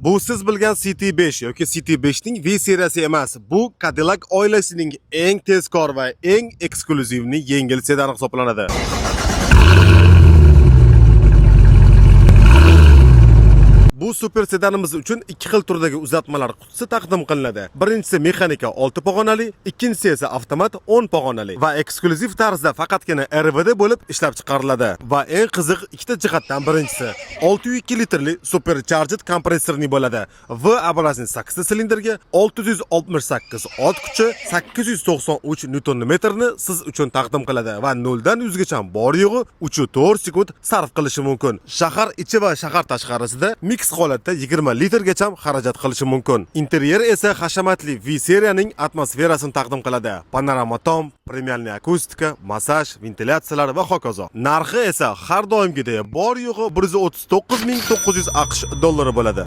Bu siz bilgan CT5 yoki CT5 ning V seriyasi emas. Bu Cadillac oilasining eng tezkor va eng ekskluzivli yengil sedani hisoblanadi. Bu super sedanimiz uchun ikki xil turdagi uzatmalar qutisi taqdim qilinadi. Birinchisi mexanika 6 pog'onali, ikkinchisi esa avtomat 10 pog'onali va eksklyuziv tarzda faqatgina RVD bo'lib ishlab chiqariladi. Va eng qiziq ikkita jihatdan birinchisi 602 litrli supercharged kompressorli bo'ladi. V-образный 8 silindrga 668 ot kuchi, 893 newton metrni siz uchun taqdim qiladi va 0 dan 100 gacha bor yo'g'i 3.4 sekund sarf qilishi mumkin. Shahar ichi va shahar tashqarisida mix holatda 20 litrgacha xarajat qilishi mumkin. Interyer esa hashamatli V seriyaning atmosferasini taqdim qiladi. Panorama tom, premialniy akustika, massaj, ventilyatsiyalar va hokazo. Narxi esa har doimgidek bor yo'g'i 139 900 AQSh dollari bo'ladi.